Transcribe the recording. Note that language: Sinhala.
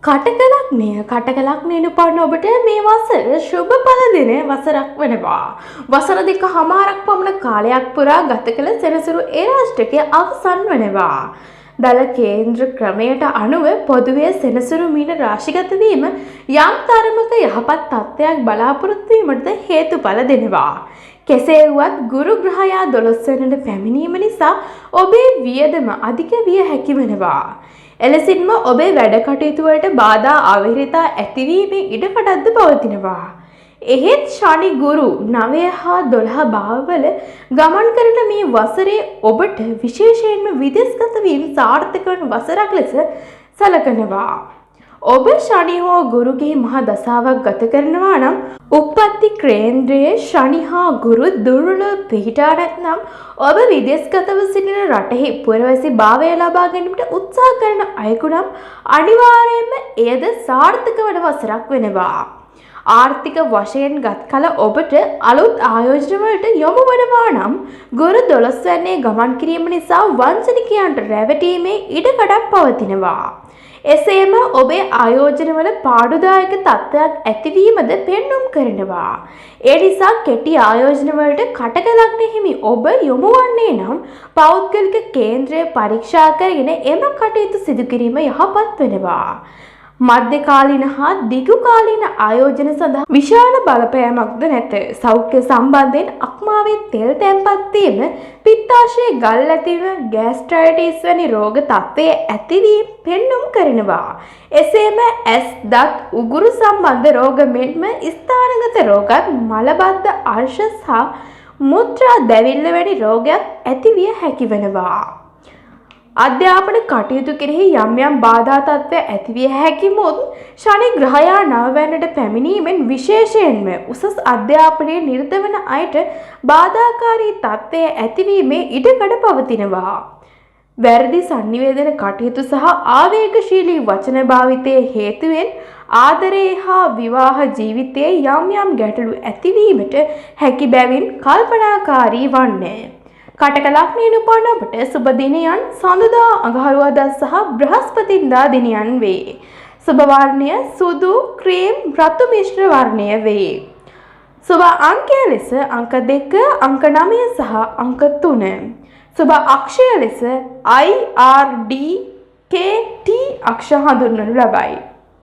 කටක ලග්නය. කටක ලග්නයෙන් උපන් ඔබට මේ වසර ශුභ ඵල දෙන වසරක් වෙනවා. වසර 2.5ක් පමණ කාලයක් පුරා ගත කළ සෙනසුරු ඒරාෂ්ටකය අවසන් වෙනවා. දල කේන්ද්‍ර ක්‍රමයට අනුව පොදුවේ සෙනසුරු මීන රාශිගත වීම යම් තරමක යහපත් තත්ත්වයක් බලාපොරොත්තු වීමටද හේතුඵල දෙනවා. කෙසේ වුවත් ගුරු ග්‍රහයා 12 වෙනිදා පැමිණීම නිසා ඔබේ වියදම අධික විය හැකි වෙනවා. එලෙසින්ම ඔබේ වැඩ කටයුතු වලට බාධා අවහිරතා ඇතිවීමේ ඉඩකඩක්ද පවතිනවා. එහෙත් ශනි ගුරු 9 හා 12 භාවවල ගමන් කරන මේ වසරේ ඔබට විශේෂයෙන්ම විදේශගත වීම සාර්ථක වන වසරක් ලෙස සලකනවා. ඔබ ශනි හෝ ගුරුගේ මහ දසාවක් ගත කරනවා නම්, උප්පත්ති කේන්ද්‍රයේ ශනි හා ගුරු දුර්වලව පිහිටා නැත්නම්, ඔබ විදේශගතව සිටින රටෙහි පුරවැසි භාවය ලබා ගැනීමට උත්සාහ කරන අයෙකු නම් අනිවාර්යයෙන්ම එයද සාර්ථක වන වසරක් වෙනවා. ආර්ථික වශයෙන් ගත් කල ඔබට අලුත් ආයෝජන වලට යොමු වනවා නම්, ගුරු 12 වැන්නේ ගමන් කිරීම නිසා වංචනිකයන්ට රැවටීමේ ඉඩකඩක් පවතිනවා. එසේම ඔබේ ආයෝජනවල පාඩුදායක තත්ත්වයක් ඇතිවීමද පෙන්නුම් කරනවා. ඒ නිසා කෙටි ආයෝජනවලට කටක ලග්න හිමි ඔබ යොමු වන්නේ නම් පෞද්ගලික කේන්ද්‍රය පරීක්ෂා කරගෙන එම කටයුතු සිදු කිරීම යහපත් වෙනවා. මධ්‍යකාලීන හා දිගුකාලීන ආයෝජන සඳහා විශාල බලපෑමක්ද නැත. සෞඛ්‍ය සම්බන්ධයෙන් අක්මාවේ තෙල් තැන්පත් වීම, පිත්තාශයේ ගල් ඇතිවීම, ගෑස්ට්‍රයිටිස් වැනි රෝග තත්ත්වයේ ඇතිවීම පෙන්නුම් කරනවා. එසේම ඇස්, දත්, උගුරු සම්බන්ධ රෝග මෙන්ම ස්ථානගත රෝගත්, මලබද්ධ අර්ශ සහ මුත්‍රා දැවිල්ල වැනි රෝගයක් ඇතිවිය හැකි වෙනවා. අධ්‍යාපන කටයුතු කෙරෙහි යම් යම් බාධා තත්ත්ව ඇතිවිය හැකි මුත්, ශනි ග්‍රහයා නවවැන්නට පැමිණීමෙන් විශේෂයෙන්ම උසස් අධ්‍යාපනයේ නිරත වන අයට බාධාකාරී තත්ත්වය ඇතිවීමේ ඉඩකඩ පවතිනවා. වැරදි සන්නිවේදන කටයුතු සහ ආවේගශීලී වචන භාවිතයේ හේතුවෙන් ආදරේ හා විවාහ ජීවිතයේ යම් යම් ගැටලු ඇතිවීමට හැකි බැවින් කල්පනාකාරී වන්න. කටක ලග්නයෙන් උපන් ඔබට සුබ දිනයන් සඳුදා, අඟහරුවාදා සහ බ්‍රහස්පතින්දා දිනයන් වේ. සුබ වර්ණය සුදු, ක්‍රීම්, රතු මිශ්‍ර වර්ණය වේ. සුබ අංකය ලෙස අංක 2, අංක 9 සහ අංක 3. සුබ අක්ෂරය ලෙස I, R, D, K, T අක්ෂර හඳුන්වනු ලබයි.